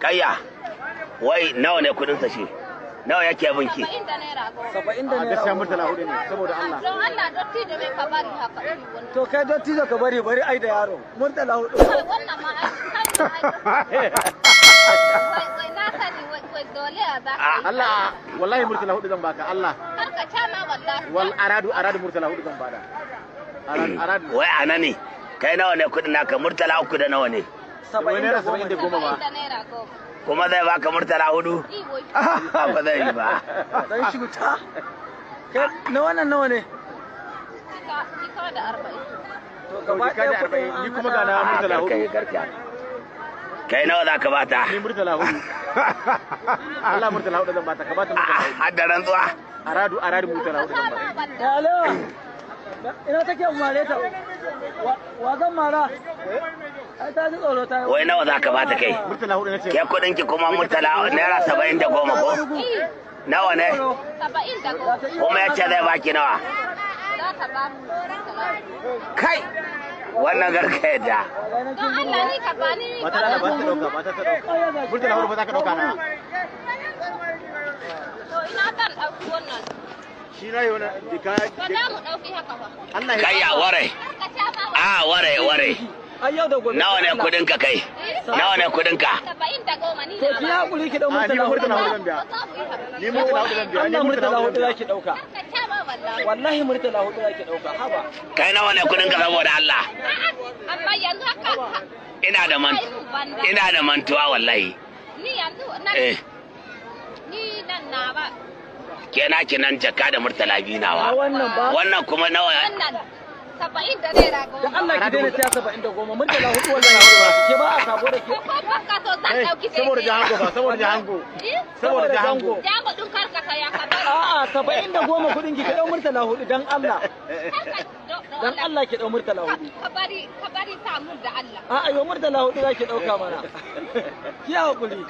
Kayya, wai nawa ne kudin sa shi? Nawa yake binki? 70 da naira 10. 70 da A naira gaskiya 10. murtala 4 ne saboda Allah. Don Allah, dottijo, mai ka bari haka iri wannan. To kai dottijo, ka bari, bari ai da yaro. Murtala 4. Kai, wannan ma ai, kai ma ai. Wai wai, na sani, wai wai, dole a za ka yi. Allah, wallahi murtala 4 zan baka, Allah. Kar ka cama wallahi. Wal aradu aradu, murtala 4 zan bada. Aradu aradu. Wai ana ne? Kai, nawa ne kudin naka? Murtala 3 da nawa ne? Wai naira 70 70 da goma ba. 70 da naira 10. Kuma zai baka murtala 4? Ni wai. Ba zai yi ba. Dan shi ta. Kai, na wannan nawa ne? Jika jika da 40. To gaba jika da ɗaya kuɗin 40, an ni kuma haɗa- ga na A murtala karka yi 4. karka. Kai, nawa za ka bata? Ni murtala 4. Allah, murtala 4 zan bata, ka bata murtala 4. Har da rantsuwa. Aradu aradu, murtala 4 zan bata. Wallahi. Ya Alewa. Ina take mare ta? Wa zan mara? Ai ta ji tsoro ta yi. Wai nawa za ka bata kai? Murtala 4 nace. Ke kudin ki kuma murtala naira 70 ko? Eh, Nawa ne? 70. Kuma ya ce zai baki nawa? Za ta ba mu murtala. Kai! Wannan garka yadda. Don Allah, ni ka bani ni Mata ta ba ta dauka, mata ta dauka. Murtala 4 ba za ka dauka na. To ina zan ɗauki wannan? Shi na yi wani jika. Ba za mu ɗauki haka ba. Allah ya Kai ya ware. Kar ka cama. A ware ware. Ai yau da gobe. Nawa ne kudin ka kai? Nawa ne kudin ka? 70 ni To na ki ba. hakuri ki dau A, ni murtala murtala 4. 4 zan biya. Ba za mu yi haka. Ni murtala 4 zan biya. Ni Allah, murtala 4 4 zan biya. zaki dauka. Kar ka cama wallahi. Wallahi murtala 4 zaki dauka. Haba. Kai, nawa ne kudin ka saboda Allah? A'a, amma yanzu haka Ina da man ina da mantuwa wallahi. Ni yanzu nan Eh, ni nan na ba. Ke na ki nan jaka da murtala 2 A nawa. wannan ba. Wannan kuma nawa? Wannan saba'in da naira Da goma. Allah ki daina tiya 70, murtala 4 wallahi. Ke ba a sabo da ke. Ko ko ba ka so zan Eh, ɗauki saboda daidai. jahango ba, saboda jahango. Eh? Saboda jahango. Jago ɗin kar ka saya, ka bari. A'a, 70 kuɗin ki, ki dau murtala 4 dan Allah. Kar ka Dan Allah ki dau murtala 4. Ka bari, ka bari samun da Allah. A'a, yo murtala 4 zaki dauka mana. Ki hakuri.